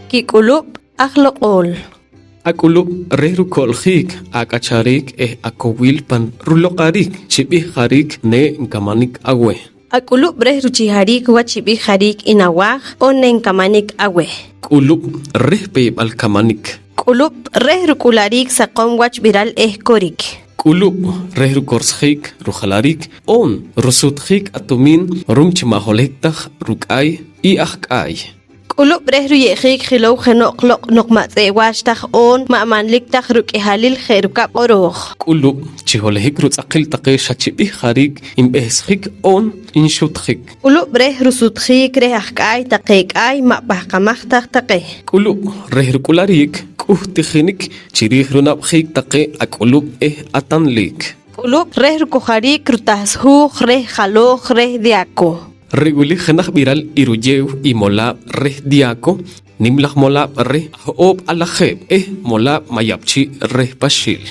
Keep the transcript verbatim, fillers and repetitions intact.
Kik'ulub' aj loq'ool. Ak'ulub' reh ruko'ljiik, ak'achariik eh akowil pan ruloq'ariik chib'ih jariik ne nkamanik aweh. Ak'ulub' reh ruchihariik wach chib'ih jariik i nawaaj oon ne nkamanik aweh. K'ulub' reh peyb'al kamanik. K'ulub' reh ruk'ulariik saqom wach b'iral eh korik. K'ulub' reh rukorsjiik rujalariik oon rusutjiik atumiin ru'um chi ma' holohik taj ruk'aay i aj k'aay. K'ulub' reh ruye'jiik jilow jeno' q'oloq' noq ma' tz'e' waach taj oon ma' manlik taj ruk'ihalil je' rukab' q'orooj. K'ulub' chi holohik rutz'aqil taqe xa chib'ih jariik nb'ehsjik oon nxutjik. K'ulub' reh rusutjiik reh aj k'aay taqe k'aay ma' pahqamaj taj taqe. K'ulub' reh ruk'ulariik k'uhtijinik chi riij runab'jiik taqe ak'ulub' eh atanliik. K'ulub' reh rukojariik rutahsjuuj reh jalooj reh diaako. Re' wili jenaj b'iral i ruyeew i molaab' reh diaako, nim laj molaab' reh aj-oob' alajeeb' eh molaab' mayab'chi' reh paxiil.